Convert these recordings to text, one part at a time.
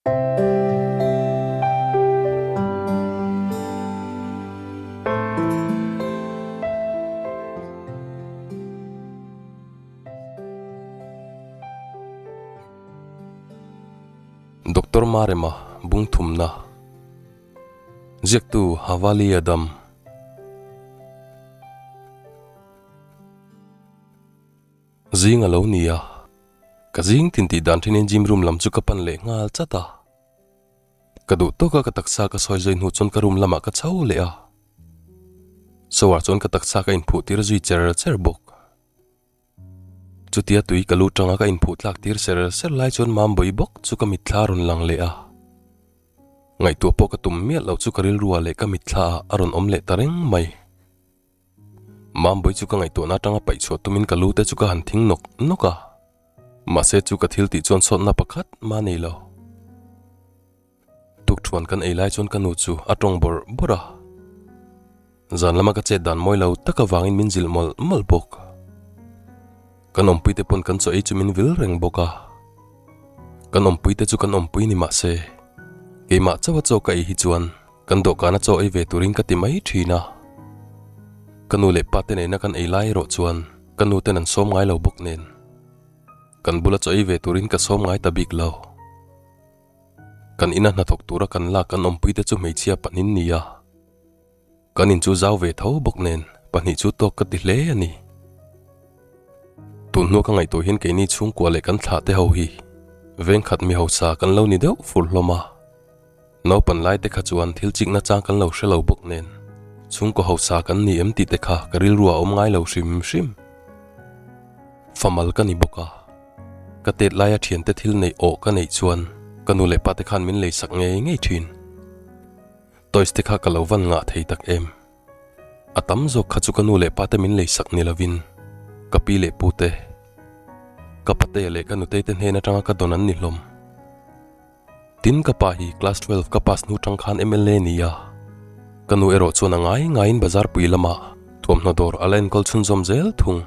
Doctor Marema bung thumna Ziaktu Havali Adam. Zing a lo ni a, ka zing tin tih dan thinin gym room lam chu ka pan leh nghal chat a. Ka duh tawk a ka taksa ka sawi zui hnu chuan ka room lamah ka chho leh a. Shower chuan ka taksa ka inphuh tir zui cher cher bawk. Chutia tui ka lu tanga ka inphuh tlak tir ser ser lai chuan Mambawi bawk chu ka mitthla a rawn lang leh a. Ngaihtuah pawh ka tum miah loh chu ka rilrua leh ka mitthla ah a rawn awm leh ta reng mai. Mambawi chu ka ngaihtuahna atanga paih chhuah tumin ka lu te chu ka han thing nawk nawk a. Mahse chu ka thil tih chuan sawtna pakhat mah nei lo. Tukṭhuan kan ei lai chuan ka nu chu a tawng bawrh bawrh a. Zan lama ka chet dan mawi lo tak avangin min zilh mawlh mawlh bawk. Kan awmpuite pawn kan chaw ei chu min vil reng bawk a. Kan awmpuite chu kan awmpui ni mah se, keimah chauha chaw ka ei hi chuan kan dawhkana chaw ei ve turin ka ti mai thin a. Ka nu leh pa te nena kan ei lai erawh chuan ka nu ten an sawm ngai lo bawk nen, kan bula chaw ei ve turin ka sawm ngai ta bik lo. Kan ina hnathawk tura kan lak kan awmpuite chu hmeichhia pahnin ni a. Kan in chu zau ve tho bawk nen pahnih chu tawk ka ti hle a ni. Tun hnua ka ngaihtuah hian keini chhungkua leh kan thlah te ho hi vengkhat mi hausa kan lo ni deuh fur hlawm a. Naupan lai te kha chuan thil chikna chang kan lo hre lo bawk nen chhungkaw hausa kan ni em tih te kha ka rilru a awm ngai lo hrim hrim. Famal ka ni bawk a. Ka tet laia thiante thil neih awh ka neih chuan ka nu leh pa te khan min leisak ngei ngei thin. Toys te kha ka lo van ngah thei tak em. A tam zawk kha chu ka nu leh pa te min leisak ni lovin ka pi leh pu te, ka pate leh ka nutei te hnen atanga ka dawn an ni hlawm. Tin ka pa hi class 12 ka pass hnu tang khan mla ni a, ka nu erawh chuan a ngai ngaiin bazar pui lamah thuamhnaw dawr a la enkawl chhunzawm zel thung.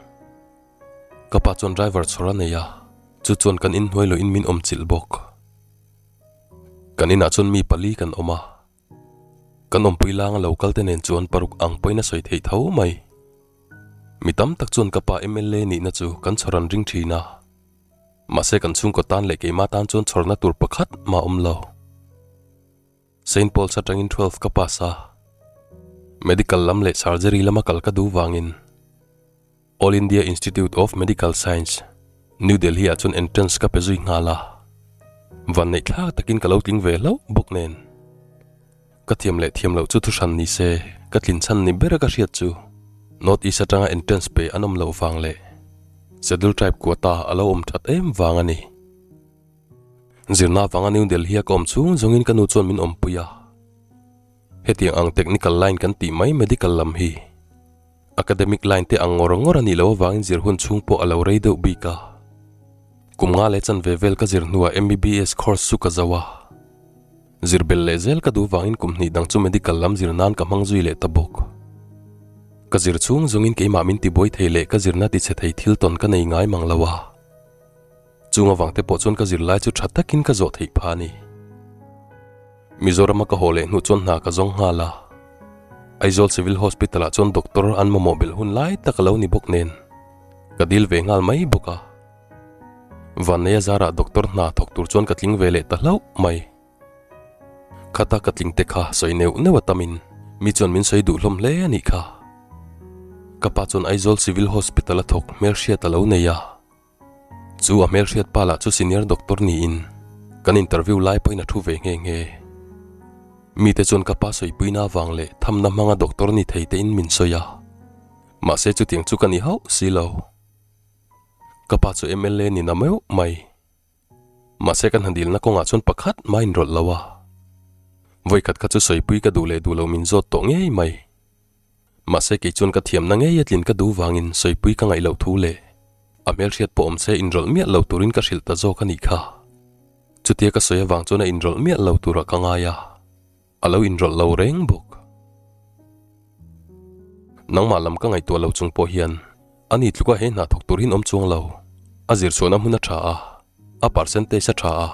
Ka pa chuan driver chhawr a nei a, chu chuan kan inhnuai lohin min awm chilh bawk. Kan inah chuan mi pali kan awm a, kan awmpui langa lo kal te nen chuan paruk ang pawhin a sawi theih tho mai. Mi tam tak chuan ka pa mla nihna chu kan chhawr an ring thin a, mahse kan chhungkaw tan leh keimah tan chuan chhawrna tur pakhat mah awm lo. Saint Paul's atangin 12 ka pass a, medical lam leh surgery lama kal ka duh vangin All India Institute of Medical Science, New Delhi ah chuan entrance ka pe zui nghal a, vanneih thlak takin ka lo tling ve hlauh bawk nen. Ka thiam leh thiam loh chu thuhran ni se, ka tlin chhan ni bera ka hriat chu North East atanga entrance pe an awm loh vang leh Schedule Tribe quota a lo awm that em vang a ni. Zirna avanga New Delhi a ka awm chhung zawngin ka nu chuan min awmpui a. Hetiang ang technical line kan tih mai medical lam hi academic line te ang ngawr ngawr a nih loh avangin zir hun chhung pawh a lo rei deuh bik a. Kum nga leh chanve vel ka zir hnuah MBBS course chu ka zo a. Zir bel leh zel ka duh vangin kum hnih dang chu medical lam zir nan ka hmang zui leh ta bawk. Ka zir chhung zawngin keimah min tibuai thei leh ka zirna tichhe thei thil tawn ka nei ngai mang lo a. Chung avang te pawh chuan ka zirlai chu tha takin ka zawh theih pha a ni. Mizorama ka haw leh hnu chuan hna ka zawng nghal a. Aizawl Civil Hospital ah chuan doctor an mamawh belh hun lai tak a lo ni bawk nen ka dil ve nghal mai bawk a. Vanneia zarah doctor hna thawk tur chuan ka tling ve leh ta hlauh mai. Khata ka tling te kha sawi neuh neuh a tamin mi chuan min sawi duh hlawm hle a nih kha. Ka pa chuan Aizawl Civil Hospital a thawk hmelhriat a lo nei a. Chu a hmelhriat pa lah chu senior doctor niin kan interview lai pawhin a thu ve nghe nghe. Mite chuan ka pa sawipuina avang leh thamna hmanga doctor ni thei tein min sawi a. Mahse chutiang chu ka ni hauh si lo. Ka pa chu mla ni na meuh mai. Mahse kan han dilna kawngah chuan pakhat mah inrawlh lo a. Vawikhat kha chu sawipui ka duh leh duh lo min zawt tawh ngei mai. Mahse kei chuan ka thiamna ngei a tlin ka duh vangin sawipui ka ngaih loh thu leh a hmelhriat pawh awm se inrawlh miah lo turin ka hrilh ta zawk a nih kha. Chutia ka sawi avang chuan a inrawlh miah lo turah ka ngai a, a lo inrawlh lo reng bawk. Nangmah lam ka ngaihtuah lo chung pawh hian ani tluka he hna thawk tur hin awm chuang lo. A zirchhuahna hmun a tha a, a percentage a tha a.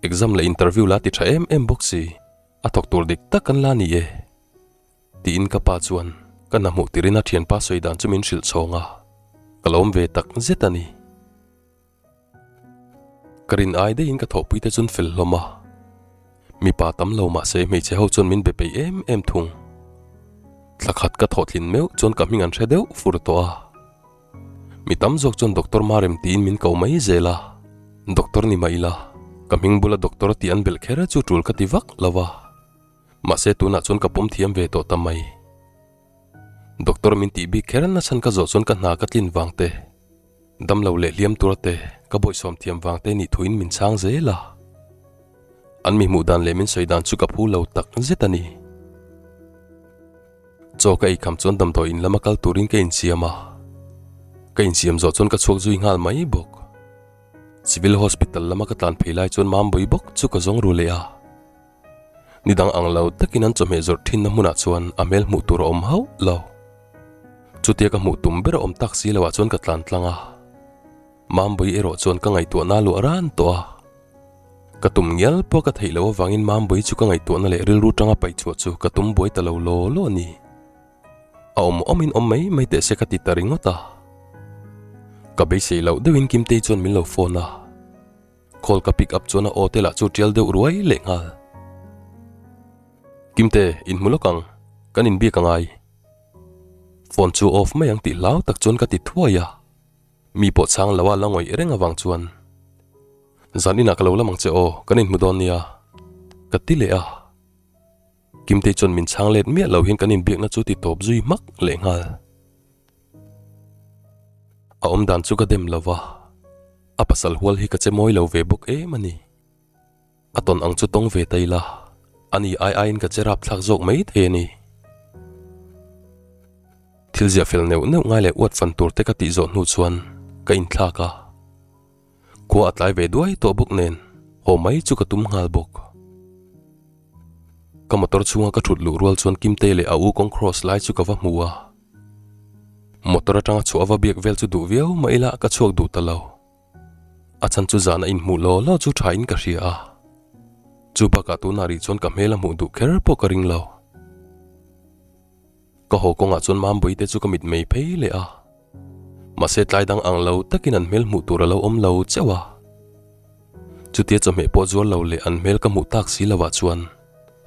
Exam leh interview la ti tha em em bawk si, a thawk tur dik tak kan la ni e. Tiin ka pa chuan ka hna hmuh tirin a thianpa sawi dan chu min hrilh chhawng a, ka lawm ve tak zet a ni. Ka rin ai daihin ka thawhpui te chuan fel hlawm a, mipa tam lo mahse hmeichhe ho chuan min be peih em em thung. Thla khat ka thawh tlin meuh chuan ka hming an hre deuh fur tawh a. Mi tam zawk chuan Doctor Marem tiin min ko mai zel a, Doctor ni mah ila, ka hming bula Doctor tih an belh kher chu tul ka ti vak lo a. Mahse tunah chuan ka pawm thiam ve tawh ta mai. Doctor min tih bik kher nachhan ka zawh chuan ka hna ka tlin vang te, damlo leh hliam tur te ka bawihsawm thiam vang te nih thuin min chhang zel a. An mi hmuh dan leh min sawi dan chu ka phu lo tak zet a ni. Chaw ka ei kham chuan damdawi in lama kal turin ka insiam a, ka insiam zawh chuan ka chhuak zui nghal mai bawk. Civil Hospital lama ka tlan phei lai chuan Mambawi bawk chu ka zawng ru leh a. Ni dang ang lo takin an chawhmeh zawrh thinna hmunah chuan a hmel hmuh tur a awm hauh lo. Chutia ka hmuh tum ber a awm tak si loah chuan ka tlan tlang a. Mambawi erawh chuan ka ngaihtuahna a luah ran tawh a. Ka tum ngial pawh ka theih loh avangin Mambawi chu ka ngaihtuahna leh rilru tanga paih chhuah chu ka tum buai ta lo law law a ni. A awm awmin awm mai mai teh se ka ti ta ringawt a. Ka beisei loh deuhin Kimtei chuan min lo phone a. Call ka pick up chuan a aw te lah chu tial deuh ruai leh nghal. Kimte, inhmu lawk ang, kan inbiak a ngai. Phone chu off mai ang tih hlau tak chuan ka ti thuai a. Mi pawh chhang lo a la ngawih reng avang chuan, Zan inah ka lo lam ang che aw, kan inhmu dawn nia, ka ti leh a. Kimtei chuan min chhang let miah lo hian kan inbiakna chu ti tawp zui hmak leh nghal. A awm dan chu ka dem lo va, a pasal hual hi ka che mawi lo ve bawk em a ni. A tawn ang chu tawng ve ta ila, a ni ai aiin ka che rap thlak zawk mai thei a ni. Thil ziah fel neuh neuh ngai leh uat fan tur te ka tih zawh hnu chuan ka inthlak a. Khua a tlai ve duai tawh bawk nen haw mai chu ka tum nghal bawk. Ka motor chhunga ka thut luh rual chuan Kimtei leh a u kawng cross lai chu ka va hmu a. Motor atanga chhuah a va biak vel chu duh viau mah ila ka chhuak duh ta lo. A chhan chu zan a inhmuh law law chu tha in ka hria a. Chu bakah tunah rih chuan ka hmel a hmuh duh kher pawh ka ring lo. Ka haw kawngah chuan Mambawi te chu ka mit mei phei leh a. Mahse tlai dang ang lo takin an hmel hmuh tur a lo awm lo chauh a. Chutia chawhmeh pawh zuar lo leh an hmel ka hmuh tak si lovah chuan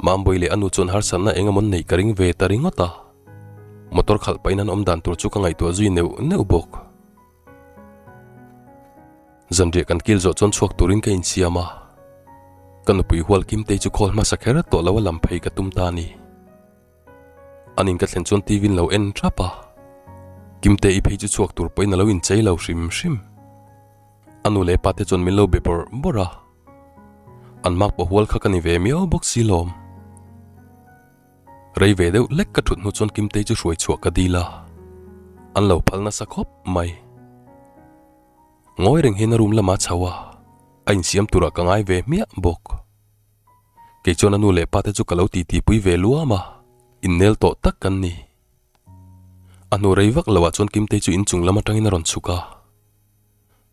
Mambawi leh a nu chuan harsatna eng emaw neih ka ring ve ta ringawt a. Motor khalh pahin an awm dan tur chu ka ngaihtuah zui neuh neuh bawk. Zanriah kan kil zawh chuan chhuak turin ka insiam a, ka nupui hual Kimtei chu call hmasa kher tawh lo a lam phei ka tum ta a ni. An in ka thlen chuan TV in lo en thap a, Kimtei phei chu chhuak tur pawhin a lo inchei lo hrim hrim. A nu leh pa te chuan min lo be bawrh bawrh a, an mak pawh hual kha ka ni ve miau bawk si lawm. Rei ve deuh lek ka thut hnu chuan Kimtei chu hruai chhuah ka dil a, an lo phal nasa khawp mai. Ngawi reng hian a room lamah a chho a, a insiam turah ka ngai ve hmiah bawk. Kei chuan a nu leh pa te chu ka lo titi pui ve luam a, innel tawh tak kan ni. A hnu rei vak loah chuan Kimtei chu inchung lam atangin a rawn chhuk a,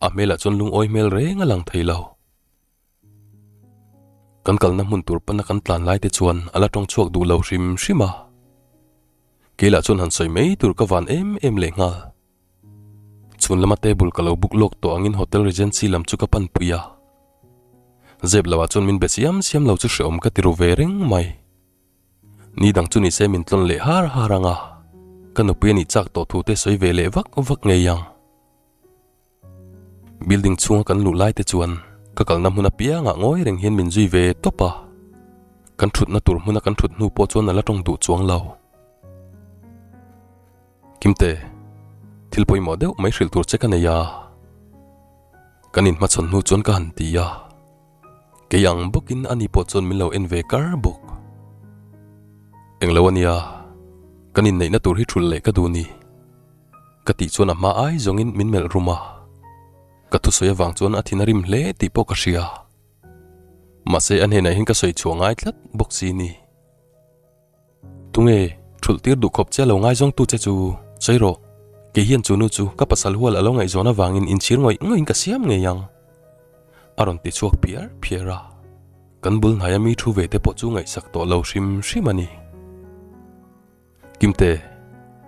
a hmelah chuan lungawi hmel reng a lang thei lo. Kan kalna hmun tur pana kan tlan lai te chuan a la tawng chhuak duh lo hrim hrim a. Kei lah chuan han sawi mai tur ka van em em leh nghal. Chhun lama table ka lo book lawk tawh angin Hotel Regency lam chu ka pan pui a. Zep loah chuan min be siam siam lo chu hreawm ka ti ru ve reng mai. Ni dang chu nise min tlawn leh har har ang a, ka nupui a nih chak tawh thu te sawi ve leh vak vak ngei ang. Building chhunga kan luh lai te chuan ka kalna hmun apiangah ngawi reng hian min zui ve tawp a, kan thutna tur hmuna kan thut hnu pawh chuan a la tawng duh chuang lo. Kimte, thil pawimawh deuh mai hrilh tur che ka nei a, kan inhmachhawn hnu chuan ka han ti a, kei ang bawkin ani pawh chuan min lo en ve kar bawk. Englo ania, kan inneihna tur hi thulh leh ka duh ni. Ka tih chuan a hma ai zawngin min melh rum a, ka thusawi avang chuan a thin a rim hle tih pawh ka hria. Mahse a hnenah hian ka sawi chhuah ngai tlat bawk si ni. Tunge thulh tir duh khawp che a lo ngaizawngtu che chu sawi rawh, kei hian chu nu chu ka pasal hual a lo ngaihzawn avangin inchhir ngawih ngawih in ka siam ngei ang a rawn ti chhuak phiar phiar a. Kan bul hnaia mi thu ve te pawh chu ngaihsak tawh lo hrim hrim a ni. Kimte,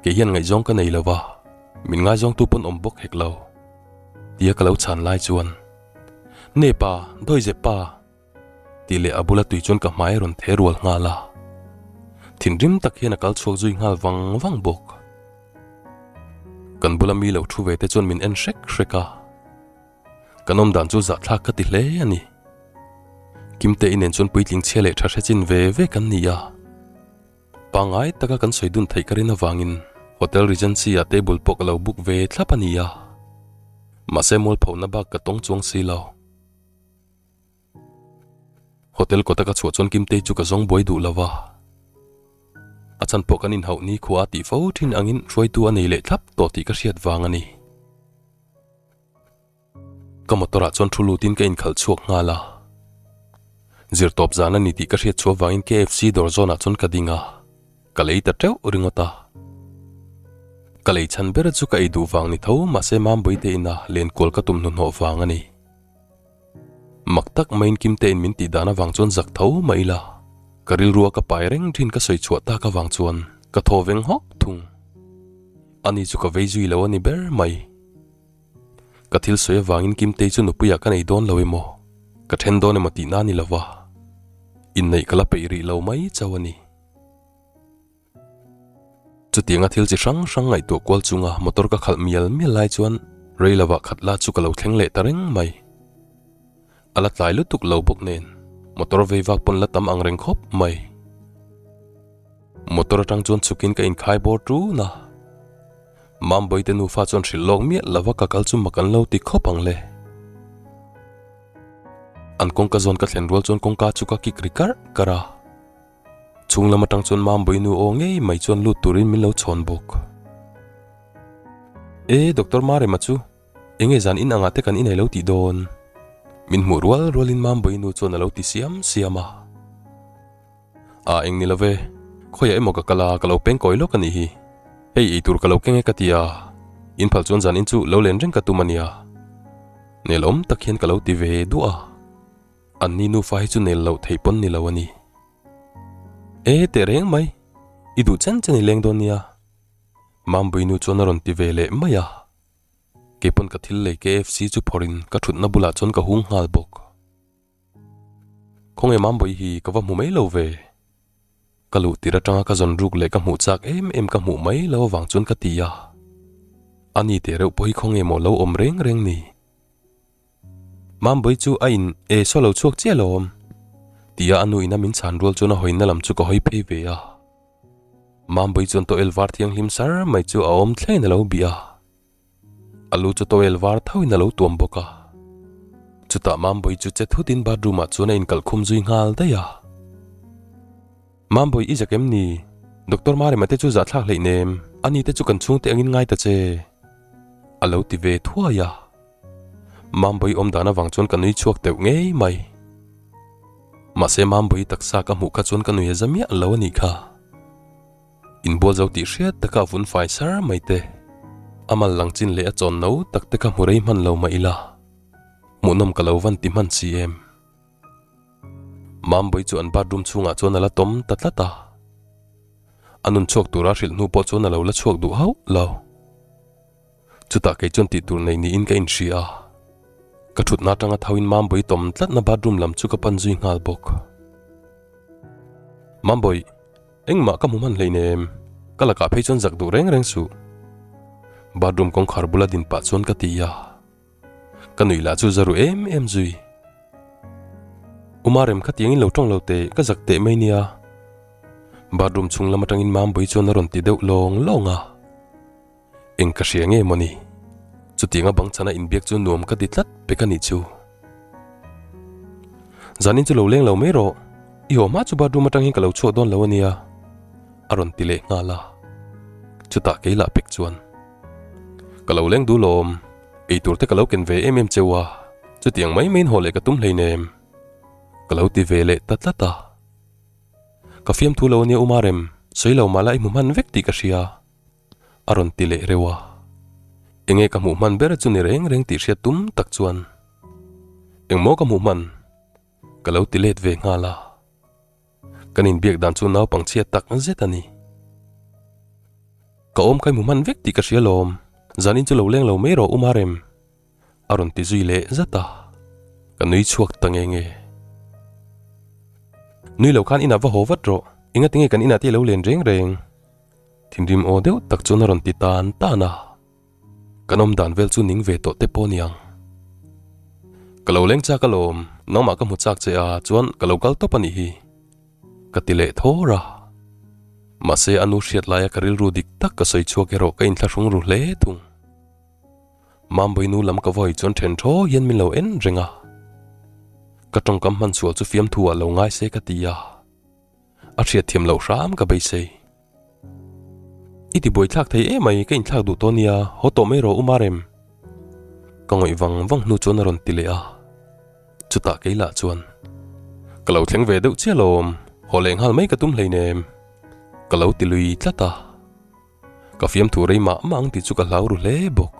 kei hian ngaihzawng ka nei lo va, min ngaizawngtu pawn awm bawk hek lo, tia ka lo chhan lai chuan, Ne pa, dawizep pa! Tih leh a bula tui chuan ka hmai a rawn the rual nghal a. Thinrim tak hian a kal chhuak zui nghal vang vang bawk. Kan bula mi lo thu ve te chuan min en hrek hrek a. Kan awm dan chu zahthlak ka ti hle a ni. Kimte i nen chuan puitling chhia leh tha hre chin ve ve kan ni a. Pangngai taka kan sawi dun theih ka rin avangin Hotel Regency ah table pawh ka lo book ve thlap a ni a. Mahse mualphona bak ka tawng chuang si lo. Hotel kawta ka chhuah chuan Kimtei chu ka zawng buai duh lo va. A chhan pawh kan inhauh ni khua a tih fo thin angin hruaitu a nei leh thlap tawh tih ka hriat vang a ni. Ka motor ah chuan thu lutin ka inkhalh chhuak nghal a. Zirtawp zan a ni tih ka hriat chhuah vangin KFC dawr zawnah chuan ka ding a, ka lei ta teuh ringawt a. Ka lei chhan ber chu ka ei duh vang ni tho mahse Mambawi te ina lenkual ka tum hnuhnawh vang a ni. Mak tak maiin Kimtein min tih dan avang chuan zak tho mah ila, ka rilrua ka pai reng thin ka sawi chhuah tak avang chuan ka thaw veng hawk thung. Ani chu ka vei zui lo a ni ber mai. Ka thil sawi avangin Kimtei chu nupuiah ka nei dawn lo emaw, ka then dawn emaw tihna a ni lova, inneih ka la peih rih lo mai chauh a ni. Chutianga thil chi hrang hrang ngaihtuah kual chunga motor ka khalh mial mial lai chuan rei lovah khat la chu ka lo thleng leh ta reng mai. A la tlai lutuk lo bawk nen motor vei vak pawn la tam ang reng khawp mai. Motor atang chuan chhukin ka inkhai bawr ṭun a. Mambawi te nufa chuan hrilh lawk miah lova ka kal chu mak an lo ti khawp ang le. An kawngka zawn ka thlen rual chuan kawngka chu ka kik ri karh karh a. Chhung lam atang chuan Mambawi nu aw ngei mai chuan lut turin min lo chhawn bawk. E, Doctor Marema chu enge zan in angah te kan inei lo tih dawn? Min hmuh rual rualin Mambawi nu chuan a lo ti siam siam a. A, eng ni lo ve, khawiah emaw ka kal a, ka lo peng kawi lawk a nih hi. Hei eitur ka lo keng e ka ti a, in phal chuan zan in chu lo len reng ka tum a nia. Nelawm tak hian ka lo ti ve duah a. An ni nufa hi chu nel loh theih pawn ni lo a ni. E teh reng mai, i duh chen chen i leng dawn nia. Mambuinu chuan a rawn ti ve leh mai a. Kei pawn ka thil lei KFC chu phawrhin ka thutna bulah chuan ka hung nghal bawk. Khawnge Mambui hi ka va hmu mai lo ve. Ka luh tir atanga ka zawn ruk leh ka hmuh chak em em ka hmuh mai lo avang chuan ka ti a. A ni teh reuh pawh hi khawnge maw lo awm reng reng ni. Mambawi chu a in e saw lo chhuak chiah lawm. Tia a nu ina min chhan rual chuan a hawina lam chu ka hawi phei ve a. Mambawi chuan towel var thianghlim sar mai chu a awm thlengin a lo bih a. A lu chu towel var thoin a lo tuam bawk a. Chutah Mambawi chu che thutin bathroom ah chuan a inkalh khum zui nghal daih a. Mambawi i zak em ni? Doctor Marema te chu zahthlak hleih nem, ani te chu kan chhungte angin ngai ta che. A lo ti ve thuai a. Mambawi awm dan avang chuan ka nui chhuak teuh ngei mai. Mahse Mambawi taksa ka hmuh kha chuan ka nui a za miah lo a nih kha. Inbual zo tih hriat taka a vun fai sar mai te, a mal lang chin leh a chawn no tak te kha hmu rei hman lo mah ila, hmuhnawm ka lo van ti hman si em. Mambawi chu an bathroom chhungah chuan a la tawm ta tlat a. A nun chhuak tura hrilh hnu pawh chuan a lo la chhuak duh hauh lo. Chutah kei chuan tih tur nei niin ka inhria a, ka thutna atanga thoin Mambawi tawm tlatna bathroom lam chu ka pan zui nghal bawk. Mambawi, engmah ka hmu hman hleinem, ka lakah phei chuan zak duh reng reng suh. Bathroom kawngkhar bula din pah chuan ka ti a, ka nuih lah chu za ru em em zui. Umarem khatiangin lo tawng lo teh, ka zak teh mai nia. Bathroom chhung lam atangin Mambawi chuan a rawn ti deuh lawng lawng a. Eng ka hria nge mawni? Chutianga bang chhana inbiak chu nuam ka ti tlat pek a nih chu. Zanin chu lo leng lo mai rawh, i haw hma chu bathroom atang hian ka lo chhuak dawn lo a nia, a rawn ti leh nghal a. Chutah kei lah pek chuan, Ka lo leng duh lawm, eitur te ka lo ken ve em em cheu a, chutiang mai maiin haw leh ka tum hleinem, ka lo ti ve leh ta tlat a. Ka fiamthu lo a nia Umarem, sawi lo mah la i hmu hman vek tih ka hria. A rawn ti leh reuh a. Enge ka hmuh hman ber chu ni reng reng tih hriat tum tak chuan. Engmaw ka hmuh hman? Ka lo ti let ve nghal a. Kan inbiak dan chu naupang chhia tak zet a ni. Ka awm kha i hmu hman vek tih ka hria lawm, zanin chu lo leng lo mai rawh Umarem. A rawn ti zui leh zat a, ka nui chhuak ta nge nge. Nui lo khan inah va haw vat rawh, enga tinge kan inah te i lo len reng reng? Thinrim aw deuh tak chuan a rawn ti tan tan a. Kan awm dan vel chu ning ve tawh te pawh niang. Ka lo leng chak alawm, nangmah ka hmu chak che a, chuan ka lo kal tawp a nih hi. Ka ti leh thawr a. Mahse a nu hriat laia ka rilru dik tak ka sawi chhuak erawh ka inthlahrung ru hle thung. Mambawi nu lam ka vawi chuan then thaw hian min lo en reng a. Ka tawngkam hman sual chu fiamthu ah lo ngai se ka ti a. A hriatthiam loh hram ka beisei. I ti buaithlak thei emai ka inthlak duh tawh nia, haw tawh mai rawh u Marem. Ka ngawih vang vang hnu chuan a rawn ti leh a. Chutah kei lah chuan, Ka lo thleng ve deuh chiah lawm, haw leh nghal mai ka tum hleinem. Ka lo ti lui tlat a. Ka fiamthu rei mah mah ang tih chu ka hlau ru hle bawk.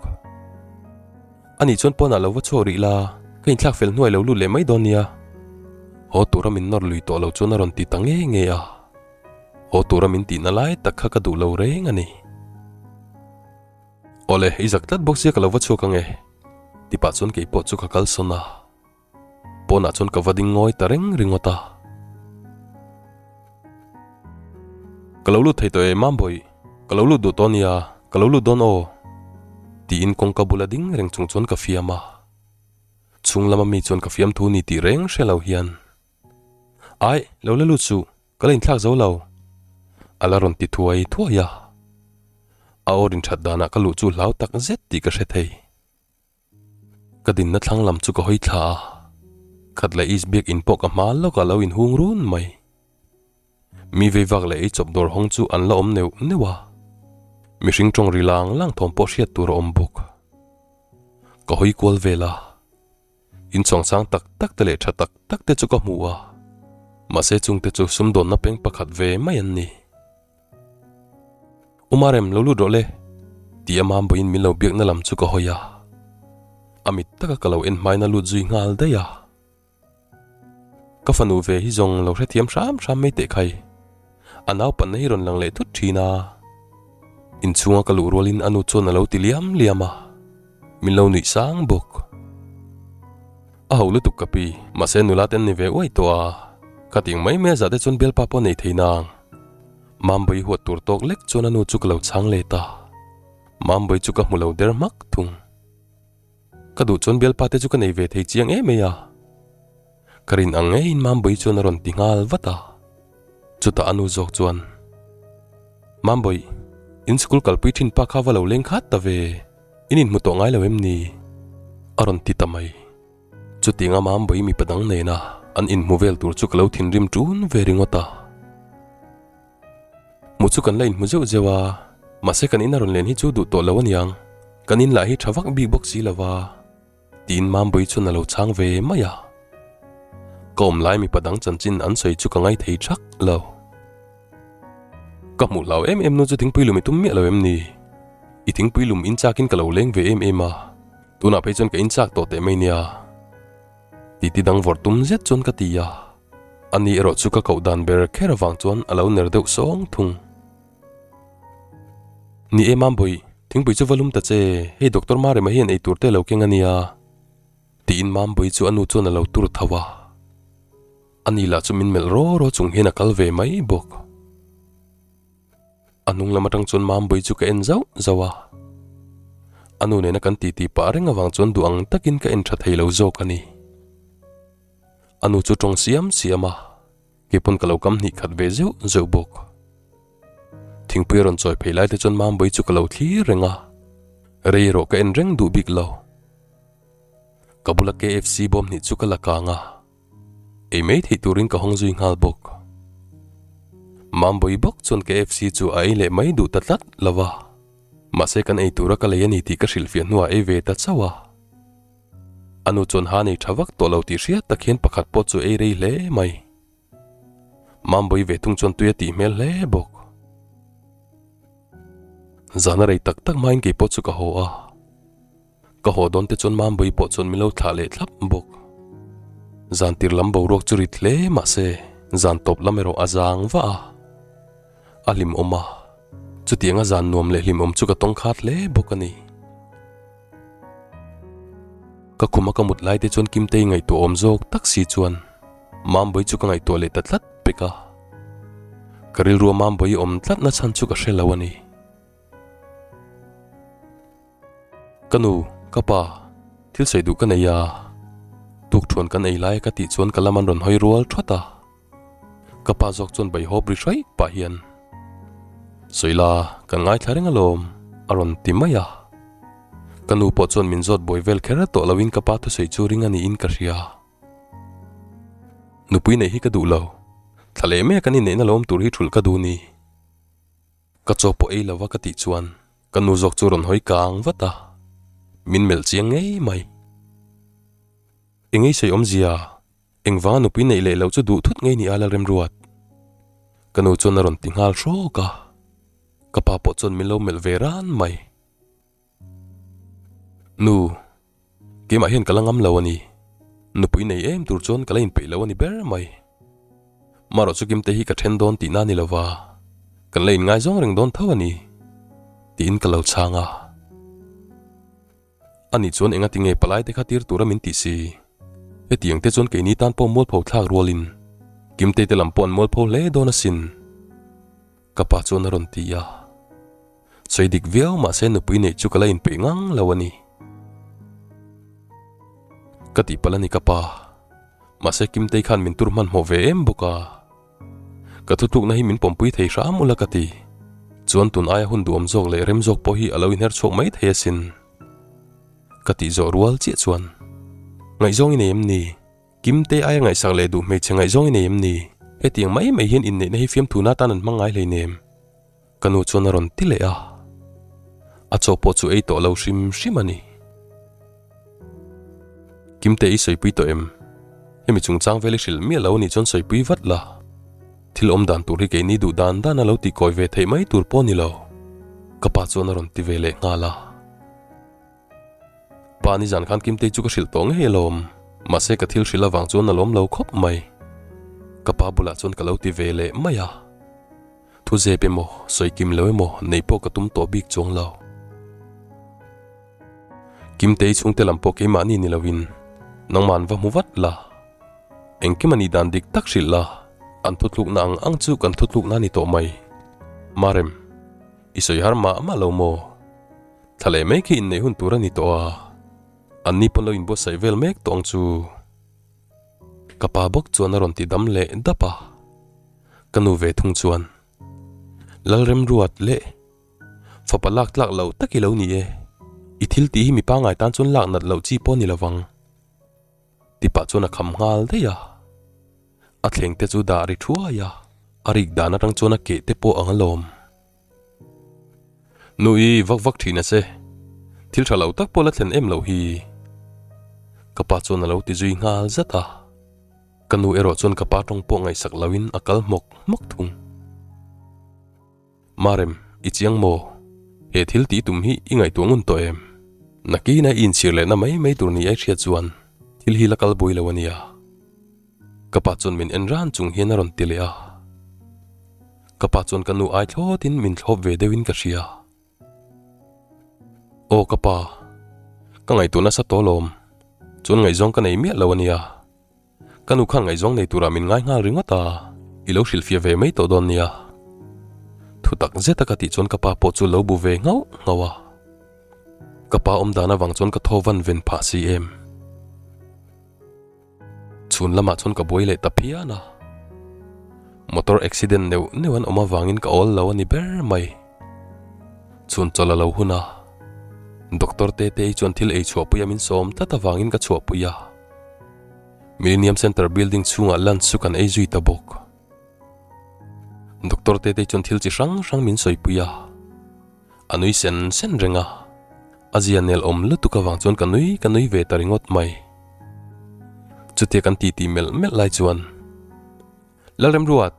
Ani chuan pawnah lo va chhuak rih la, ka inthlak fel hnuai lo lut leh mai dawn nia. Haw tura min nawr lui tawh lo chuan a rawn ti ta nge nge a. Haw tura min tihna lai tak kha ka duh lo reng a ni. Awle, i zak tlat bawk sia ka lo va chhuak ang e. Tipah chuan kei pawh chu ka kalsawn a. Pawnah chuan ka va ding ngawi ta reng ringawt a. Ka lo lut thei tawh e Mambawi, ka lo lut duh tawh nia, ka lo lut dawn aw. Tiin kawngka bula ding reng chung chuan ka fiam a. Chhung lama mi chuan ka fiam thu ni tih reng hre lo hian, Aih, lo la lut suh, ka la inthlak zo lo. A la rawn ti thuai thuai a. A aw rin that danah ka luh chu hlau tak zet tih ka hre thei. Ka dinna thlang lam chu ka hawi thla a, khat leh East Biak in pawh ka hma lawkah lo inhung run mai. Mi vei vak leh ei chawp dawr hawng chu an la awm neuh neuh a, mihring tawng ri lang lang thawm pawh hriat tur a awm bawk. Ka hawi kual vel a, inchhawng sang tak tak te leh tha tak tak te chu ka hmu a, mahse chungte chu sumdawnna peng pakhat ve mai an ni. Umarem lo lut rawh le tih a mambawiin min lo biakna lam chu ka hawi a, a mit taka ka lo en hmain a lut zui nghal daih a. Ka fanu ve hi zawng lo hrethiam hram hram mai teh khai, a naupanna hi rawn lang leh thut thin a. Inchhunga ka luh rualin a nu chuan a lo ti liam liam a, min lo nuih sang bawk. A ho lutuk ka pi, mahse nula te an ni ve uai tawh a, khating mai mai a zah te chuan bialpa pawh a nei thei nang. Mambawi huat tur tawk lek chuan a nu chu ka lo chhang let a, Mambawi chu ka hmu lo der hmak thung. Ka duh chuan bialpa te chu ka nei ve thei chiang em mai a. Ka rin ang ngeiin Mambawi chuan a rawn ti nghal vat a. Chutah a nu zawk chuan, Mambawi, in school kalpui thin pa kha va lo leng khat ta ve, in inhmu tawh ngai lo em ni? A rawn ti ta mai. Chutianga Mambawi mipa dang nena an inhmu vel tur chu ka lo thinrim ṭun ve ringawt a. Hmu chu kan la inhmu zeuh zeuh a, mahse kan in a rawn len hi chu duh tawh lo aniang, kan in lah hi ṭha vak bik bawk si lo va, tiin Mambawi chuan a lo chhang ve mai a. Ka awm lai mipa dang chanchin an sawi chu ka ngaithei ṭhak lo. Ka hmuh hlau em em nu chu thingpui lum i tum miah lo em ni? I thingpui lum in chakin ka lo leng ve em em a. Tunah phei chuan ka inchak tawh teh mai nia. Titi dang vawrh tum zet chuan ka ti a, ani erawh chu ka koh dan ber kher avang chuan a lo ner deuh sawng thung. Ni e Mambawi, thingpui chu va lum ta che, hei Doctor Marema hian ei tur te lo keng a nia. Tiin Mambawi chu a nu chuan a lo tur tho a. Ani lah chu min melh raw raw chung hian a kal ve mai bawk. A hnung lam atang chuan Mambawi chu ka en zauh zauh a, a nu nena kan titi pah reng avang chuan duh ang takin ka en tha thei lo zawk a ni. A nu chu tawng siam siam a, keipawn ka lo kam hnih khat ve zeuh zeuh bawk. Thingpui a rawn chawi phei lai te chuan Mambawi chu ka lo thlir reng a, rei erawh ka en reng duh bik lo. Ka bula KFC bawm hnih chu ka la kang a. Ei mai theih turin ka hawng zui nghal bawk. Mambawi bawk chuan KFC chu a ei leh mai duh ta tlat lo va. Mahse kan ei tura ka lei a ni tih ka hrilhfiah hnuah ei ve ta chauh a. A nu chuan ha nei tha vak tawh lo tih hriat tak hian pakhat pawh chu ei rei hle mai. Mambawi ve thung chuan tui a tih hmel hle bawk. Zana rei tak tak hmain kei pawh chu ka haw a. Ka haw dawn te chuan Mambawi pawh chuan min lo thlah leh thlap bawk. Zan tir lam boruak chu rit hle mah se zan tawp lam erawh a zang vah a, a hlimawm a, chutianga zan nuam leh hlimawm chu ka tawng khat hle bawk a ni. Ka khuma ka mut lai te chuan Kimtei ngaihtuah awm zawk tak si chuan Mambawi chu ka ngaihtuah leh ta tlat pek a, ka rilrua Mambawi awm tlat na chhan chu ka hre lo a ni. Ka nu, ka pa, thil sawi duh ka nei a, tukthuan kan ei lai a ka tih chuan ka lam an rawn hawi rual thawt a. Ka pa zawk chuan baihawp ri hraih pah hian, Sawi la, kan ngaithla reng alawm, a rawn ti mai a. Ka nu pawh chuan min zawt buai vel kher tawh loin ka pa thusawi chu ring a niin ka hria. Nupui neih hi ka duh lo, thla leh mek an inneihna lo awm tur hi thulh ka duh ni. Ka chaw pawh ei lova ka tih chuan ka nu zawk chu rawn hawi kang vat a, min melh chiang ngei mai. Engei sawi awmzia, engvanga nupui neih leh loh chu duh thut ngei ni a Lalremruat? Ka nu chuan a rawn ti nghal hrawk a, ka pa pawh chuan min lo melh ve ran mai. Nu, keimah hian ka la ngam lo a ni. Nupui nei em tur chuan ka la inpeih lo a ni ber mai. Marawh chu Kimte hi ka then dawn tihna a ni lova, kan la inngaizawng reng dawn tho a ni, tiin ka lo chhang a. Ani chuan enga tinge palai te kha tir tura min tih si? Hetiang te chuan keini tan pawh mualpho thlak rualin Kimte te lam pawh an mualpho hle dawn asin, ka pa chuan a rawn ti a. Sawi dik viau mahse nupui neih chu ka la inpeih ngang lo a ni. Ka tihpalh a ni ka pa. Mahse Kimtei khan min tur hmanhmawh ve em bawk a. Ka thutlukna hi min pawmpui thei hram ula ka ti. Chuan tun aia hun duhawm zawk leh rem zawk pawh hi a lo inher chhuak mai thei asin. Ka tih zawh rual chiah chuan ngaihzawng i nei em ni? Kimte aia ngaihsak leh duh hmeichhe ngaihzawng i nei em ni? Hetiang mai mai hian inneihna hi fiamthuna atan an hmang ngai hleinem. Ka nu chuan a rawn ti leh a, a chaw pawh chu ei tawh lo hrim hrim a ni. Kimte i sawipui tawh em? Hemi chungchang vel i hrilh miah lo anih chuan sawipui vat la. Thil awm dan tur hi keini duh dan dan a lo tih kawi ve theih mai tur pawh a ni lo. Ka pa chuan a rawn ti ve leh nghal a. Pa nizan khan Kimtei chu ka hrilh tawh ngei alawm, mahse ka thil hrilh avang chuan a lawm lo khawp mai. Ka pa bulah chuan ka lo ti ve leh mai a. Thu zep emaw, sawi kim lo emaw nei pawh ka tum tawh bik chuang lo. Kimtei chhungte lam pawh keimahni ni loin nangmah an va hmu vat la. Engkim a nih dan dik tak hrilh la, an thutlukna ang ang chu kan thutlukna a ni tawh mai. Marem, i sawi har mah mah lo maw? Thla leh mai khi inneih hun tur a ni tawh a, anni pawn lo inbuatsaih vel mek tawh ang chu. Ka pa bawk chuan a rawn ti dam leh dap a. Ka nu ve thung chuan, Lalremruat leh fapa lak tlak loh tak i lo ni e, i thil tih hi mi pangngai tan chuan lak nat loh chi pawh a ni lovang, ti pah chuan a kham nghal daih a. A thleng te chu dah ri thuai a, a rik dan atang chuan a keh te pawh ang alawm. Nu i vak vak thin a che, thil tha lo tak pawh la thlen em loh hi, ka pa chuan a lo ti zui nghal zat a. Ka nu erawh chuan ka pa tawng pawh ngaihsak loin a kal hmawk hmawk thung. Marem, i chiang maw? He thil tih tum hi i ngaihtuah ngun tawh em? Nakina i inchhir lehna mai mai tur ni ai hriat chuan thil hi la kal buai lo a nia. Ka pa chuan min en ran chung hian a rawn ti leh a. Ka pa chuan ka nu ai thlawtin min thlawp ve deuhin ka hria. Aw ka pa, ka ngaihtuah nasa tawh alawm. Chuan ngaihzawng ka nei miah lo a nia. Ka nu khan ngaihzawng nei turah min ngai nghal ringawt a, i lo hrilhfiah ve mai tawh dawn nia. Thu tak zet a ka tih chuan ka pa pawh chu lo bu ve nghauh nghauh a. Ka pa awm dan avang chuan ka thaw van ven phah si em. Chhun lamah chuan ka buai leh ta phian a, motor accident neuh neuh an awm avangin ka awl lo a ni ber mai. Chhun chawlh a lo hun a, doctor Tetei chuan thil ei chhuahpui a min sawm tlat avangin ka chhuahpui a. Millennium Centre building chhungah lunch chu kan ei zui ta bawk. Doctor Tetei chuan thil chi hrang hrang min sawipui a. A nui sen sen reng a, a zia nel awm lutuk avang chuan ka nui ka nui ve ta ringawt mai. Chutia kan titi melh melh lai chuan, Lalremruat!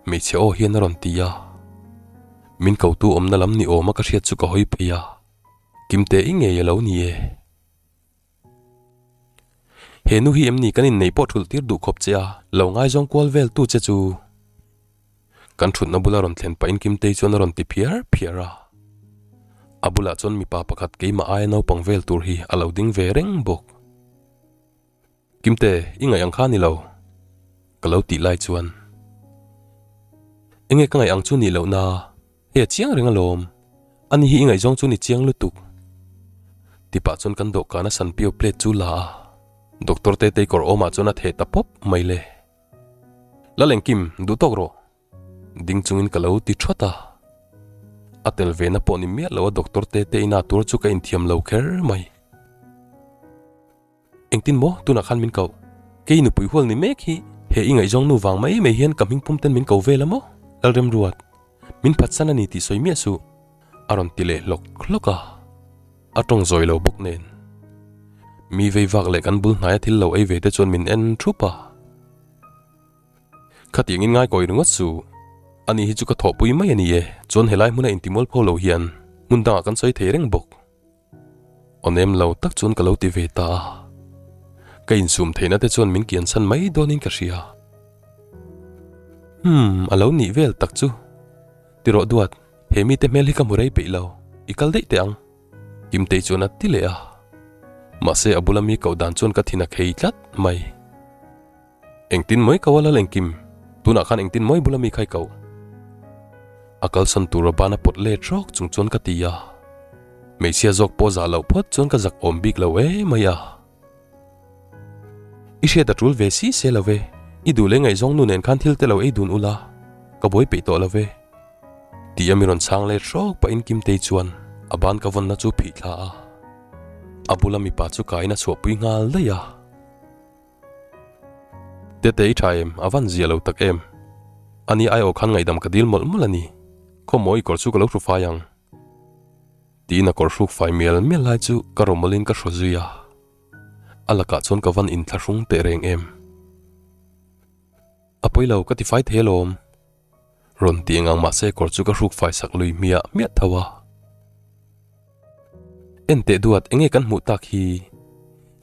Hmeichhe aw hian a rawn ti a, min kotu awmna lam ni awma ka hriat chu ka hawi phei a, Kimte i ngei a lo ni e. He nu hi em ni kan inneih pawh thulh tir duh khawp che a, lo ngaizawng kual vel tu che chu. Kan thutna bula rawn thlen pahin Kimtei chuan a rawn ti phiar phiar a. A bulah chuan mipa pakhat keimah aia naupang vel tur hi a lo ding ve reng bawk. Kimte, i ngaih ang kha ni lo. Ka lo tih lai chuan. Enge ka ngaih ang chu nih loh na, hei a chiang reng alawm. Ani hi i ngaihzawng chu ni chiang lutuk. Tipah chuan kan dawhkana sanpiau plate chu la a, Doctor Tetei kawr awmah chuan a theh ta pawp mai le. Lalengkim, duh tawk rawh. Ding chungin ka lo ti thawt a. A tel ve na pawh ni miah lo a doctor te te ina tur chu ka inthiam lo kher mai. Engtin maw tunah khan min koh? Kei nupui hual ni mek hi he i ngaihzawng nu vang mai mai hian ka hmingpum ten min ko vel a maw? Lalremruat, min phatsan a ni tih sawi miah suh. A rawn ti leh hlawk hlawk a. A tawng zawi lo bawk nen. Mi vei vak leh kan bul hnaia thil lo ei ve te chuan min en thup a. Khatiang in ngaikawi ringawt suh. Ani hi chu ka thawhpui mai a ni e, chuan helai hmuna intimual pho lo hian hmun dangah kan sawi thei reng bawk. Aw nem lo tak chuan ka lo ti ve ta a. Ka insum theihna te chuan min kiansan mai dawnin ka hria. Umm, a lo nih vel tak chu. Ti rawh duat, he mite hmel hi ka hmu rei peih lo, i kal daih teh ang. Kimtei chuan a ti leh a. Mahse a bula mi koh dan chuan ka thin a khei tlat mai. Engtin mawi ko a lal engkim, tunah khan engtin mawi bula mi khai ko. A kalsan tura ban a pawt let rawk chung chuan ka ti a. Hmeichhia zawk pawh zah loh phawt chuan ka zak awm bik lo e mai a. I hriat a tul ve si se lo ve, i duh leh ngaihzawng nu nen khan thil te lo ei dun ula, ka buai peih tawh lo ve. Ti a mi rawn chhang let rawk pahin Kimtei chuan a ban ka vawnna chu phih thla a. A bula mipa chu kaiin a chhuahpui nghal daih a. Tete i tha em? A van zia lo tak em? Ani ai aw khan ngaihdam ka dil mawlh mawlh a ni. Khaw maw i kawr chu ka lo hru fai ang. Tiin a kawr hruk fai mial mial lai chu ka rawmawlin ka hraw zui a. A lakah chuan ka van inthlahrung teh reng em. A pawi lo, ka ti fai thei alawm. Rawn ti engang mahse kawr chu ka hruk fai sak lui hmiah hmiah tho a. En teh duat enge kan hmuh tak hi?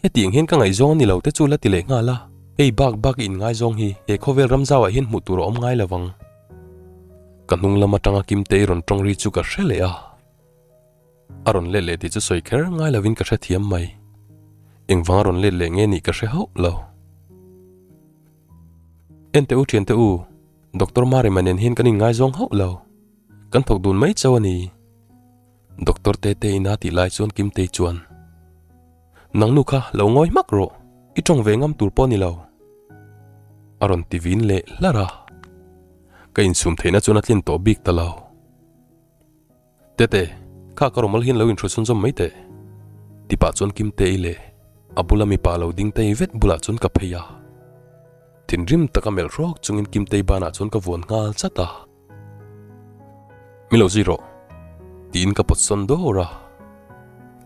Hetiang hian ka ngaihzawng a ni lo te chu la ti leh nghal a, hei bak bak i inngaizawng hi he khawvel ramzauah hian hmuh tur a awm ngai lo vang. Ka hnung lam atanga Kimtei rawn tawng ri chu ka hre leh a. A rawn let leh tih chu sawi kher ngai lovin ka hrethiam mai. Engvanga rawn let leh nge nih ka hre hauh lo. Ente u thiante u, Doctor Marema nen hian kan inngaizawng hauh lo. Kan thawk dun mai chauh a ni. Doctor Tete ina tih lai chuan Kimtei chuan, Nang nu kha lo ngawi hmak rawh, i tawng ve ngam tur pawh a ni lo. A rawn ti vin leh hlar a. Ka insum theihna chuan a tlin tawh bik ta lo. Tete, kha ka rawmal hian lo inhru chhunzawm mai teh. Tipah chuan Kimtei leh a bula mipa lo ding tei vet bulah chuan ka phei a. Thinrim taka melh hrawk chungin Kimtei banah chuan ka vuan nghal chat a. Mi lo zui rawh, tiin ka pawt sawn dawr a.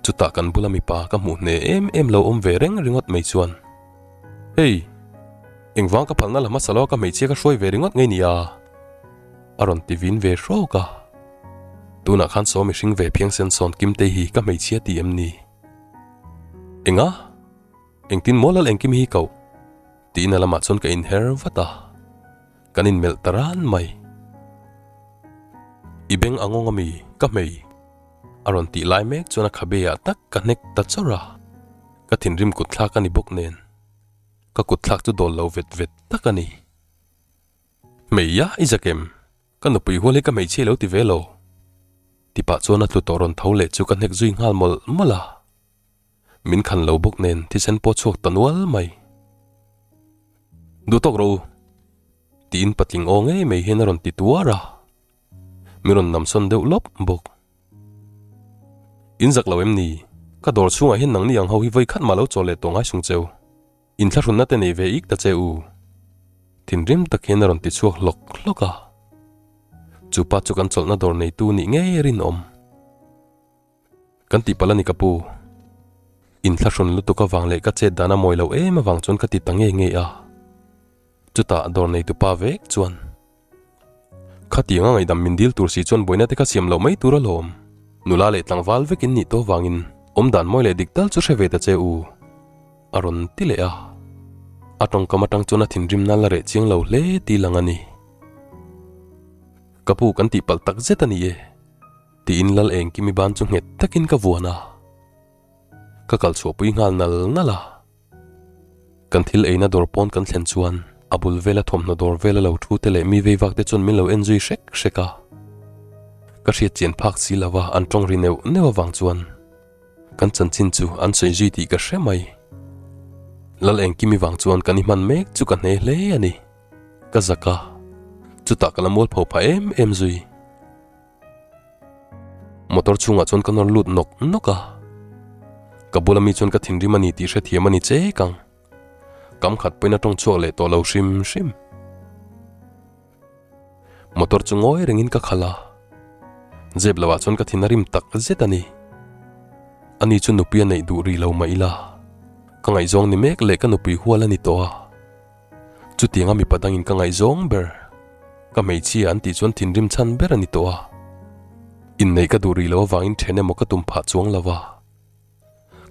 Chutah kan bula mipa ka hmuh hne em em lo awm ve reng ringawt mai chuan, Hey! Engvang ka phalna la hmasa lo a ka hmeichhia ka hruai ve ringawt ngei nia? A rawn ti vin ve hrawk a. Tunah khan saw mihring ve phiangsen sawn Kimtei hi ka hmeichhia ti em ni? Enga? Engtin maw lal engkim hi koh? Tiin a lamah chuan ka inher vat a. Kan inmelh ta ran mai. I beng a ngawng ami? Ka hmei. A rawn tih lai mek chuan a khabe ah tak ka hnek ta chawrh a. Ka thinrim kut thlak a ni bawk nen. Ka kut thlak chu dawl lo vet vet tak a ni. Hmei a, i zak em? Ka nupui hual hi ka hmeichhia lo ti ve lo. Tipah chuan a tlu tawh rawn tho leh chu ka hnek zui nghal mawlh mawlh a. Min khan lo bawk nen thisen pawh chhuak ta nual mai. Duh tawk rawh u. Tiin patling aw ngei mai hian a rawn ti tuar a. Min rawn namsawn deuh lawp bawk. In zak lo em ni? Ka dawr chhungah hian nangni ang ho hi vawi khat mah lo chawl leh tawh ngai sung cheu. Inthlahrunna te nei ve ik ta che u. Thinrim tak hian a rawn ti chhuak hlawk hlawk a. Chupa chu kan chawlhna dawr neitu nih ngei a rinawm. Kan tihpalh a ni ka pu. Inthlahrun lutuk avang leh ka chet dan a mawi loh em avang chuan ka ti ta ngei ngei a. Chutah dawr neitupa vek chuan. Khatiang a ngaihdam min dil tur si chuan buaina te kha siam loh mai tur alawm. Nula leh tlangval vekin nih tawh vangin awmdan mawi leh dik tal chu hre ve ta che u. A rawn ti leh a. A tawngkam atang chuan a thinrimna la reh chiang lo hle tih lang a ni. Ka pu kan tihpalh tak zet a ni e, tiin Lal Engkimi ban chu nghet takin ka vuan a. Ka kal chhuahpui nghal nal nal a. Kan thil eina dawr pawn kan thlen chuan a bul vela thawmhnaw dawr vela lo thu te leh mi vei vak te chuan min lo en zui hrek hrek a. Ka hriat chian phak si lova an tawng ri neuh neuh avang chuan kan chanchin chu an sawi zui tih ka hre mai. Lal Engkimi vang chuan kan i hman mek chu ka hne hle a ni. Ka zak a, chutah ka la mualpho phah em em zui. Motor chhungah chuan ka nawr lut nawk nawk a, ka bula mi chuan ka thinrim a ni tih hrethiam a ni chek ang. Kam khat pawhin a tawng chhuak leh tawh lo hrim hrim. Motor chu ngawi rengin ka khalh a, zep lohah chuan ka thin a rim tak zet a ni. Ani chu nupui a neih duh rih lo mah ila, ka ngaihzawng ni mek leh ka nupui hual a ni tawh a. Chutianga mipa dangin ka ngaihzawng ber, ka hmeichhia an tih chuan thinrim chhan ber a ni tawh a. Inneih ka duh rih loh avangin then emaw ka tum phah chuang lo va.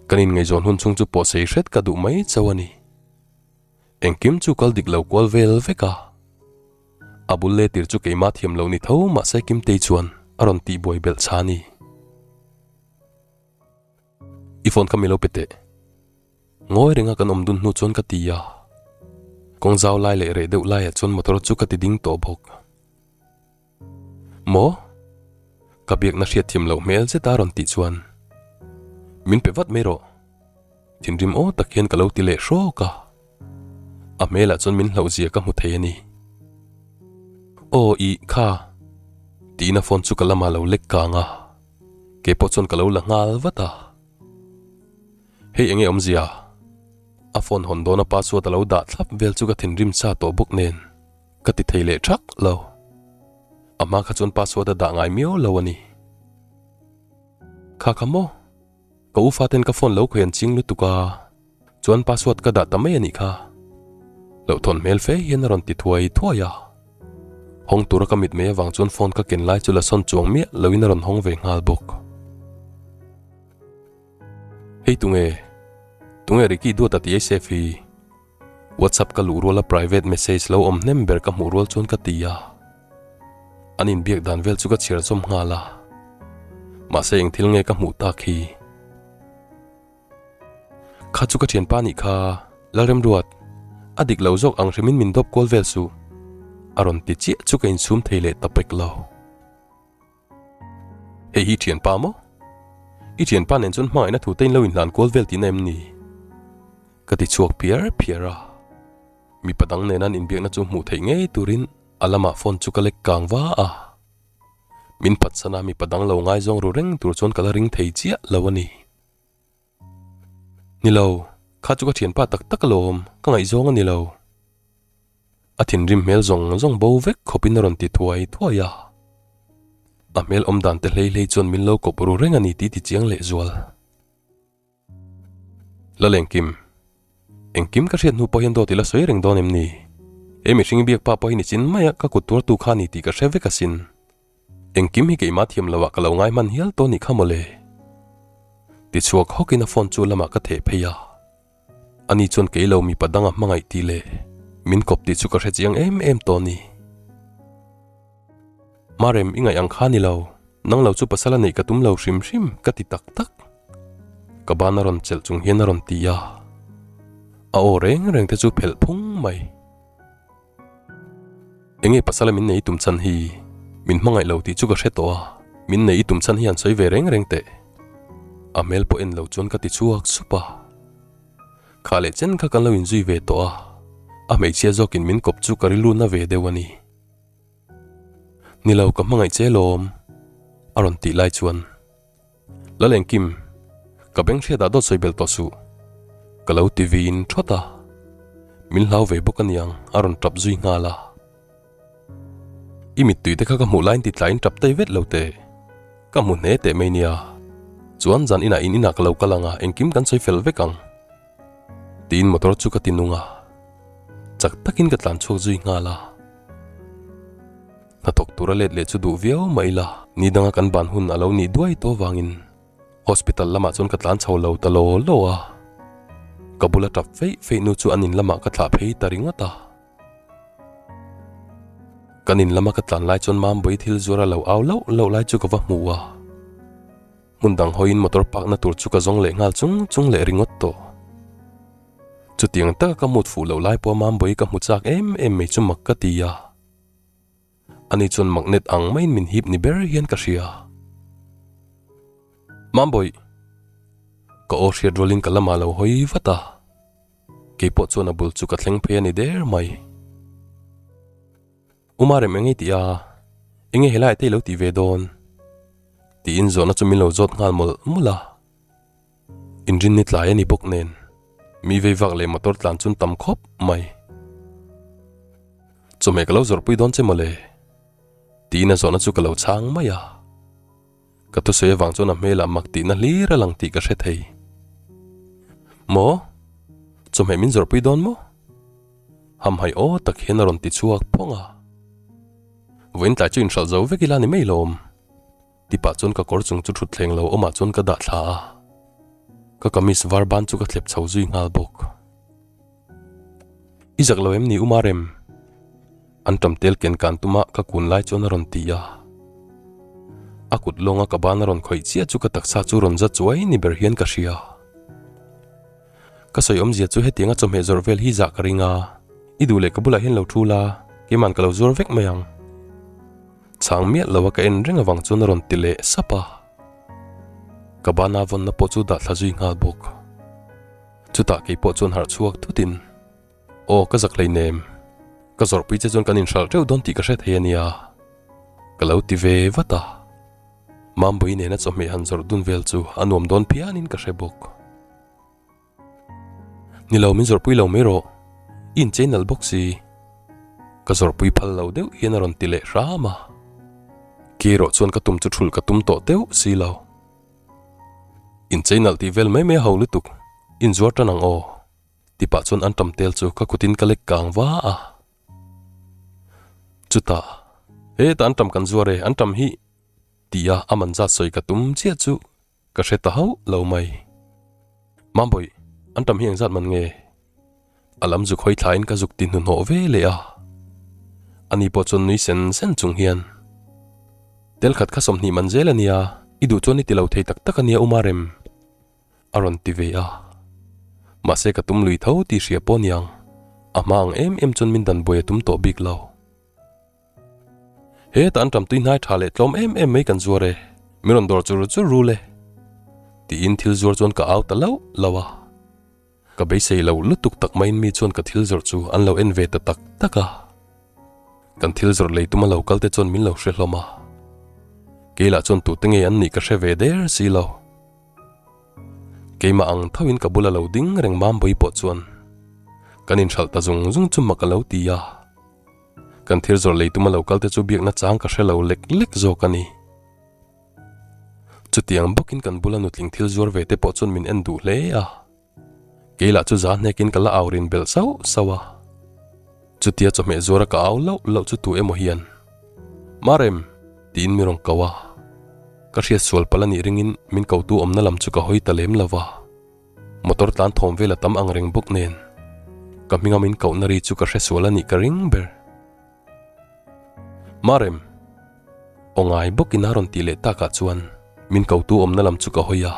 Kan inngaihzawn hun chhung chu pawh sei hret ka duh mai chauh a ni. Engkim chu kal dik lo kual vel vek a. A bul leh tir chu keimah thiam loh ni tho mahse Kimtei chuan a rawn tihbuai belh chha a ni. I phone kha mi lo pe teh. Ngawi renga kan awm dun hnu chuan ka ti a, kawng zau lai leh reh deuh laiah chuan motor chu ka ti ding tawh bawk. Maw? Ka biakna hriat thiam loh hmel zet a rawn tih chuan min pe vat mai rawh. Thinrim aw tak hian ka lo ti leh hrawk a, a hmelah chuan min hlauh zia ka hmu thei a ni. Aw ih kha tiin a phone chu ka lamah lo lek kang a, keipawh chuan ka lo la nghal vat a. Hei enge awmzia? A phone hawn dawna password a lo dah thlap vel chu ka thinrim sa tawh bawk nen ka ti thei leh thak lo. A hma kha chuan password a dah ngai miau lo a ni. Kha kha maw? Ka u faten ka phone lo khawih an ching lutuk a, chuan password ka dah ta mai a nih kha. Hlauhthawn hmel fe hian a rawn ti thuai thuai a. Hawng tura ka mit mai avang chuan phone ka ken lai chu la sawn chuang miah loin a rawn hawng ve nghal bawk. Hei tunge? Tunge Ricky duat a ti ei safe hi? WhatsApp ka luh ruala private message lo awm hnem ber ka hmuh rual chuan ka ti a. An inbiak dan vel chu ka chhiar zawm nghal a. Mahse eng thil nge ka hmuh tak hi? Kha chu ka thianpa nih kha Lalremruat, a dik lo zawk ang hrimin min dawp kual vel suh. A rawn ti chiah chu ka insum thei leh ta pek lo. Hei hi thianpa maw? I thianpa nen chuan hmangaihna thu te in lo inhlan kual vel tihna em ni? Ka ti chhuak phiar phiar a. Mipa dang nena an inbiakna chu hmuh theih ngei turin a lamah phone chu ka lek kang va a. Min phatsan a mipa dang lo ngaizawng ru reng tur chuan ka la ring thei chiah lo a ni. Ni lo, kha chu ka thianpa tak tak alawm, ka ngaihzawng a ni lo. A thinrim hmel zawng zawng bo vek khawpin a rawn ti thuai thuai a. A hmel awm dan te hlei hlei chuan min lo kawp ru reng a ni tih ti chiang leh zual. Lalengkim, engkim ka hriat hnu pawh hian dawt i la sawi reng dawn em ni? He mihring biak pa pawh hi nichin maia ka kut tuartu kha a ni tih ka hre vek asin. Engkim hi keimah thiam loh ah ka lo ngai hman hial tawh nih kha mawle. Tichhuak hawkin a phone chu lamah ka theh phei a. Ani chuan kei lo mipa danga hmangaih tih leh min kawp tih chu ka hre chiang em em tawh a ni. Marem i ngaih ang kha ni lo, nang lo chu pasal a neih ka tum lo hrim hrim ka ti tak tak. Ka ban a rawn chelh chung hian a rawn ti a. A aw reng reng te chu phelh phung mai. Enge pasala min nei i tum chhan hi? Min hmangaih lo tih chu ka hre tawh a, min nei i tum chhan hi an sawi ve reng reng teh. A hmel pawh en lo chuan ka ti chhuak sup a. Kha leh chen kha kan lo inzui ve tawh a, a hmeichhia zawkin min kawp chu ka rilru na ve deuh a ni. Ni lo ka hmangaih che lawm, a rawn tih lai chuan. Lalengkim, ka beng hriatah dawt sawi belh tawh suh. Ka lo ti vin thawt a, min hlau ve bawk aniang a rawn tap zui nghal a. I mittui te kha ka hmuh laiin ti tlaiin tap tai vet lo teh. Ka hmu hne teh mai nia. Chuan zan inah in inah ka lo kal ang a, engkim kan sawi fel vek ang. Tiin motor chu ka ti nung a, chak takin ka tlan chhuak zui nghal a. Hnathawk tura let leh chu duh viau mah ila, ni danga kan ban hun a lo nih duai tawh vangin hospital lamah chuan ka tlan chho lo ta law law a. Ka bula tap feih feih nu chu an in lamah ka thlah phei ta ringawt a. Kan in lama ka tlan lai chuan Mambawi thil zuar a lo au lauh lauh lai chu ka va hmu a. Hmun dang hawiin motor park na tur chu ka zawng leh nghal chung chung leh ringawt tawh. Chutiang taka ka mut fuh loh lai pawha Mambawi ka hmu chak em em mai chu mak ka ti a. Ani chuan magnet ang maiin min hip ni ber hian ka hria. Mambawi! Ka aw hriat rualin ka lamah lo hawi vat a. Keipawh chuan a bul chu ka thleng phei a ni der mai. Uma rem eng nge tih a? Enge helaiah te i lo tih ve dawn? Tiin zawhna chu min lo zawt nghal mawlh mawlh a. Inrinni tlai a ni bawk nen, mi vei vak leh motor tlan chun tam khawp mai. Chawhmeh ka lo zawrhpui dawn che mawle? Tiin a zawhna chu ka lo chhang mai a. Ka thusawi avang chuan a hmelah mak tihna hlir a lang tih ka hre thei. Maw? Chawhmeh min zawrhpui dawn maw? Hamhaih aw tak hian a rawn ti chhuak phawng a. Vawiin tlai chu inhralh zo vek ila ni mai lawm. Ti pah chuan ka kawr chung chu thut thleng lo awmah chuan ka dah thla a, ka kamis var ban chu ka thlep chho zui nghal bawk. I zak lo em ni Uma Rem? An ṭam tel ken kan tuma ka kun lai chuan a rawn ti a. A kut lawnga ka ban a rawn khawih chiah chu ka taksa chu rawn za chuai ni ber hian ka hria. Ka sawi awmzia chu hetianga chawhmeh zawrh vel hi zah ka ring a, i duh leh ka bulah hian lo thu la, keiman ka lo zuar vek mai ang. Chhang miah lo a ka en reng avang chuan a rawn ti leh sap a. Ka bana vawnna pawh chu dah thla zui nghal bawk. Chutah kei pawh chuan harh chhuak thutin, Aw ka zak hleinem, ka zawrhpui che chuan kan inhralh teuh dawn tih ka hre thei a nia, ka lo ti ve vat a. Mambawi nena chawhmeh han zawrh dun vel chu a nuam dawn phianin ka hre bawk. Ni lo min zawrhpui lo mai rawh, i inchei nalh bawk si. Ka zawrhpui phal lo deuh hian a rawn ti leh hram a. Kei erawh chuan ka tum chu thulh ka tum tawh deuh si lo. Inchei nalh tih vel mai mai a ho lutuk, inzuar tan ang aw. Ti pah chuan an tam tel chu ka kutin ka lek kang va a. Chutah, Hetah an tam kan zuar e, an tam hi! Tia a man zat sawi ka tum chiah chu Ka hre ta hauh lo mai. Mambawi, an tam hi engzat man nge? A lam zuk hawi thlain ka zuk ti hnuhnawh ve leh a. Ani pawh chuan nui sen sen chung hian, Tel khat kha 20 man zel a nia, i duh chuan i ti lo thei tak tak a nia Uma Rem, a rawn ti ve a. Mahse ka tum lui tho tih hria pawh niang, a hma ang em em chuan min dan buai a tum tawh bik lo. Hetah an ṭam tui hnai ṭha leh tlawm em em mai kan zuar e, min rawn dawr chur chur rul e. Tiin thil zuar chuan ka au ta lauh lauh a. Ka beisei lo lutuk tak maiin mi chuan ka thil zawrh chu an lo en ve ta tak tak a. Kan thil zawrh lei tuma lo kal te chuan min lo hre hlawm a. Kei lah chuan tute nge an nih ka hre ve der si lo. Keimah ang thoin ka bula lo ding reng Mambawi pawh chuan kan inhralh ta zung zung chu mak a lo ti a. Kan thil zawrh lei tuma lo kal te chu biakna chang ka hre lo lek lek zawk a ni. Chutiang bawkin kan bula nutling thil zuar ve te pawh chuan min en duh hle a. Kei lah chu za hnekin ka la au rin belh sauh sauh a. Chutia chawhmeh zuara ka au loh loh chu tu emaw hian, Marem! tiin mi rawn ko a. Ka hriat sual palh a nih ringin min kotu awmna lam chu ka hawi ta lem lo va. Motor tlan thawm vel a tam ang reng bawk nen ka hminga min kohna ri chu ka hre sual a nih ka ring ber. Marem! Aw ngai bawkin a rawn tih leh takah chuan min kotu awmna lam chu ka hawi a.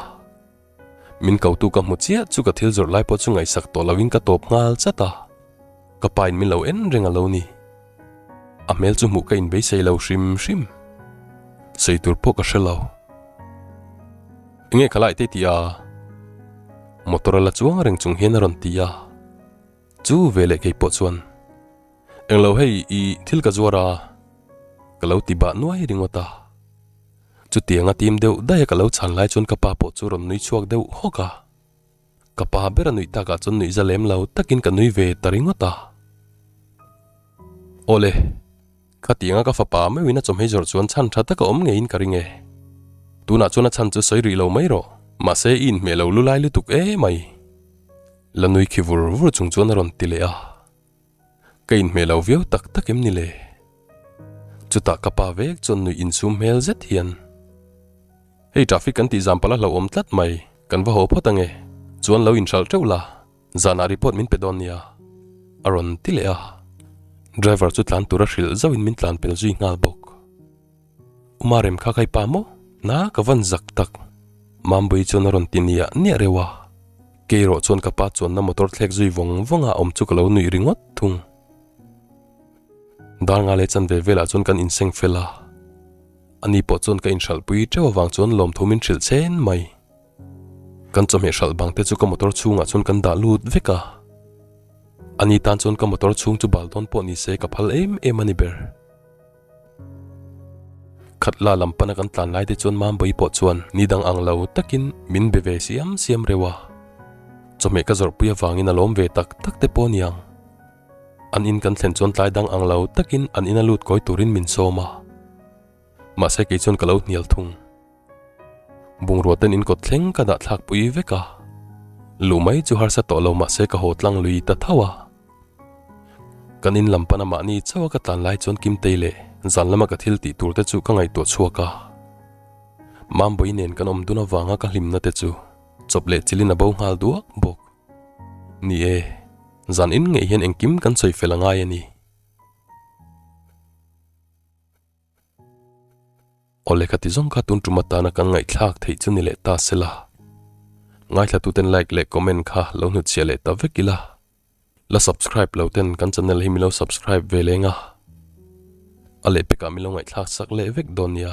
Min kotu ka hmu chiah chu ka thil zawrh lai pawh chu ngaihsak tawh loin ka tawp nghal chat a. Ka pa in min lo en reng a lo ni. A hmel chu hmuh ka inbeisei lo hrim hrim. Sawi tur pawh ka hre lo. Enge ka lai te tih a? Motor a la chuang reng chung hian a rawn ti a. Chu veleh kei pawh chuan, Englo hei i thil ka zuar a, ka lo ti bah nuai ringawt a. Chutianga tim deuh daih a ka lo chhan lai chuan ka pa pawh chu rawn nui chhuak deuh hawk a. Ka pa ber a nuih takah chuan nuih za lem lo takin ka nui ve ta ringawt a. Awle, khatianga ka fapa meuhin a chawhmei zawrh chuan chhan tha taka awm ngeiin ka ring e. Tunah chuan a chhan chu sawi rih lo mai rawh, mahse i inhmeh lo lulai lutuk e mai. La nui khi vur vur chung chuan a rawn ti leh a. Ka inhmeh lo viau tak tak em ni le? Chutah ka pa vek chuan nuih insum hmel zet hian, Hei traffic kan tih zam palh a hlauhawm tlat mai, kan va haw phawt ange, chuan lo inhralh teuh la. Zanah report min pe dawn nia, a rawn ti leh a. Driver chu tlan tura hrilh zauhin min tlan pel zui nghal bawk. Uma rem kha kai pa maw? Na ka van zak tak. Mambui chuan a rawn ti niah niah reuh a. Kei erawh chuan ka pa chuanna motor thlek zui vawng vawng a awm chu ka lo nuih ringawt thung. Dar nga leh chanve velah chuan kan inseng fel a. Ani pawh chuan ka inhralhpui teuh avang chuan lawmthu min hrilh chen mai. Kan chawhmeh hralh bang te chu ka motor chhungah chuan kan dah lut vek a. Ani tan chuan ka motor chhung chu bal dawn pawh ni se ka phal em em a ni ber. Khatla lam pana kan tlan lai te chuan Mambawi pawh chuan ni dang ang lo takin min be ve siam siam reuh a. Chawhmeh ka zawrhpui avangin a lawm ve tak tak te pawh a niang. An in kan thlen chuan tlai dang ang lo takin an ina lut kawi turin min sawm a. Mahse kei chuan ka lo hnial thung. Bungrua ten in kawt thleng ka dah thlak pui vek a. Luh mai chu harsa tawh lo mahse ka haw tlang lui ta tho a. Kan in lam pana mahni chauh a ka tlan lai chuan Kimtei leh zan lama ka thil tih tur te chu ka ngaihtuah chhuak a. Mambawi nen kan awm dun avanga ka hlimna te chu chawp leh chilin a bo nghal duak bawk. Ni e, zan in ngei hian engkim kan sawi fel a ngai a ni. Aw lehkha ti zawng kha tun tum atana kan ngaihthlak theih chu ni leh ta sela. Ngaithla tuten like leh comment kha lo hnutchhiah leh ta vek ila. La subscribe lo ten kan channel hi milo subscribe ve leng a. A lehpekah milo ngaihthlak sak leh vek dawn nia.